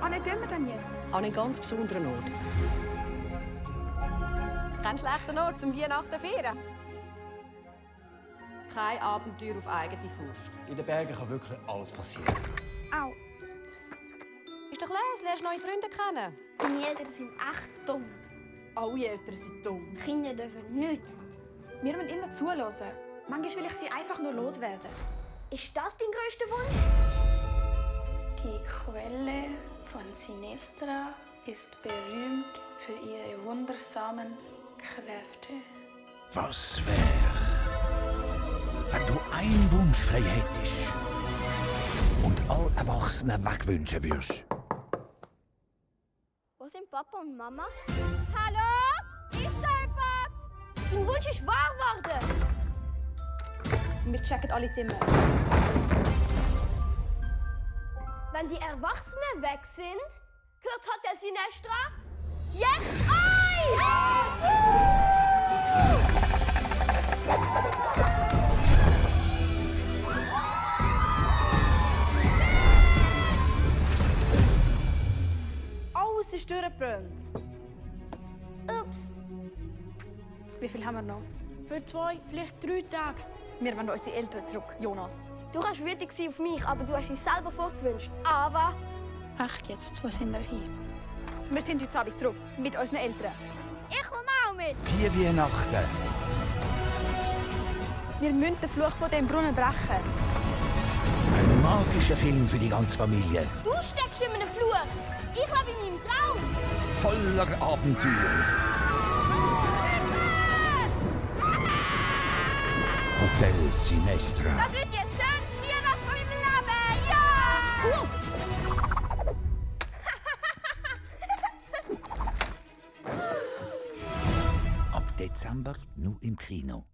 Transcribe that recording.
Wohin gehen wir denn jetzt? An einen ganz besonderen Ort. Kein schlechter Ort zum Weihnachten feiern. Kein Abenteuer auf eigene Faust. In den Bergen kann wirklich alles passieren. Au. Ist doch les, lernst neue Freunde kennen. Meine Eltern sind echt dumm. Alle Eltern sind dumm. Kinder dürfen nichts. Wir müssen immer zuhören. Manchmal will ich sie einfach nur loswerden. Ist das dein größter Wunsch? Die Quelle von Sinistra ist berühmt für ihre wundersamen Kräfte. Was wär, wenn du einen Wunsch frei hättest und all Erwachsenen wegwünschen würdest? Wo sind Papa und Mama? Hallo? Ist da jemand? Dein Wunsch ist wahr geworden. Wir checken alle Zimmer. Wenn die Erwachsenen weg sind, gehört Hotel Sinestra jetzt euch! Oh, es ist durchgebrannt. Ups. Wie viel haben wir noch? Für 2, vielleicht 3 Tage. Wir wollen unsere Eltern zurück, Jonas. Du kannst wütend sein auf mich, aber du hast dich selber fortgewünscht. Aber Echt jetzt? Wo sind wir hin? Wir sind heute Abend zurück, mit unseren Eltern. ich komme auch mit. Die Weihnachten. Wir müssen den Fluch von dem Brunnen brechen. Ein magischer Film für die ganze Familie. Du steckst in einem Fluch. Ich lebe in meinem Traum. Voller Abenteuer. Hotel Sinestra. Das wird die schönste Weihnacht von meinem Leben. Ja! Ab Dezember nur im Kino.